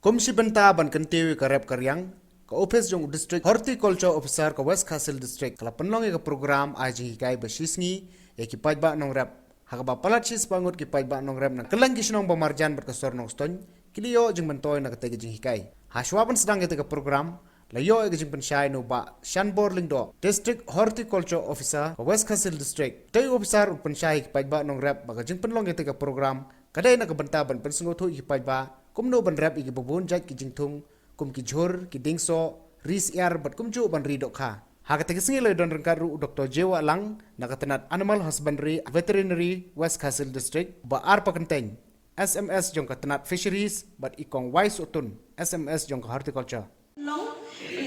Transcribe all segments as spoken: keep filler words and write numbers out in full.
Kum shi bynta ban kyntiew ïa ka rep ka riang, ka ophis jong u District Horticulture Officer ka West Khasi Hills District ka la pynlong ïa ka program ai jinghikai ba shisngi ïa ki paidbah nongrep, ha kaba palat shispah ngut ki paidbah nongrep na kylleng ki shnong ba marjan bad ka sor Nongstoiñ ki la ïoh jingmyntoi na katei ka jinghikai. Hashwa ban sdang ïa katei ka program, la ïoh ïa ka jingpynshai na u Bah Shanbor Lyngdoh, District Horticulture Officer ka West Khasi Hills District. Utei u officer u pynshai ïa ki paidbah nongrep ba ka jingpynlong ïa katei ka program ka dei na ka bynta ban pynsngewthuh ïa ki paidbah kumno ban rep ïa kiba bun jait ki jingthung, kum ki jhur, ki dieng soh, ri syiar bad kumjuh ban ri dohkha. Ha katei ka sngi la don ryngkat ruh u Doktor J Wahlang na ka tnat Animal Husbandry Veterinary, West Khasi Hills District, Bah R Pakyntein, S M S jong ka tnat Fisheries, bad i Kong Wai Sohtun, S M S jong ka Horticulture. Long,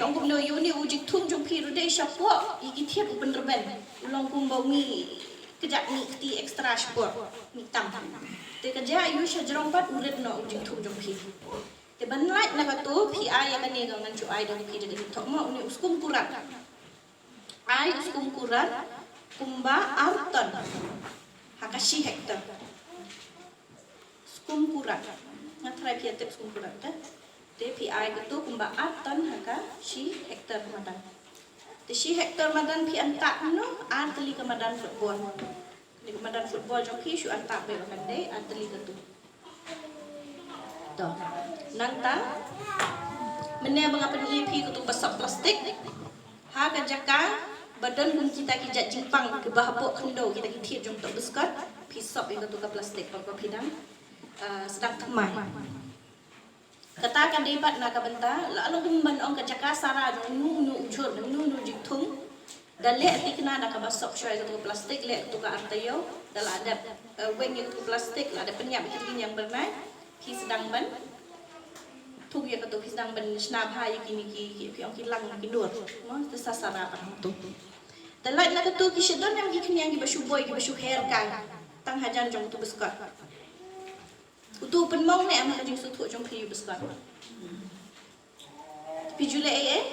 long kumno ïa une u jingthung jong phi ruh dei shapoh ïa ki thied u pynrben. Long kumba u mih kjat, mih kti extra shapoh, mih tam. Te ka jia ïa u sha jrong pat u rit noh u jingthung jong phi. Te ban lait na kato, phi ai ïa kane, ka ngan shu ai da phi da ka jingthoh mo, une u skum kurat. Ai u skum kurat kumba ar ton ha ka shi hektar. Skum kurat. Nga tharai phi ïa tip skum kurat te. Te phi ai kato kumba ar ton ha ka shi hektar madan. Te shi hektar madan phi antap noh ar tylli ka madan football. Kane ka madan football jong phi shu antap beit ba kan dei ar tylli kato. To. Nangta mynne ba nga pyni ïa phi kato ba sop plastik, ha ka jaka ba don kum kita ki jait jingpang kiba hapoh khyndew, kita ki thied jong to biskot, phi sop ïa kato ka plastik ba phi dang, eh, sdang thymmai. Kata ka dei pat na ka bynta, la long kum ban ong ka jaka sara jong uno uno u jhur, uno uno u jingthung. Da leh thikna da kaba sop shuwa ïa kato ka plastik, leh kato ka ar taïew, da la dep, eh, weng ïa kato ka plastik, la dep pynïap ïa ki lieng byrnai, phi sdang ban thung ïa kato, phi sdang ban shna bha ïa kine ki, ki, phi ong ki lang ki nur. Mo, te sa sara pat hangto. Da lait na kato ki shu don em ki khñiang kiba shu boi, kiba shu her kai tang hajan jong kato biskot. Uto u pynmong ne em ha ka jingsngewthuh jong phi ïa u biskot? Phi ju leh ei ei?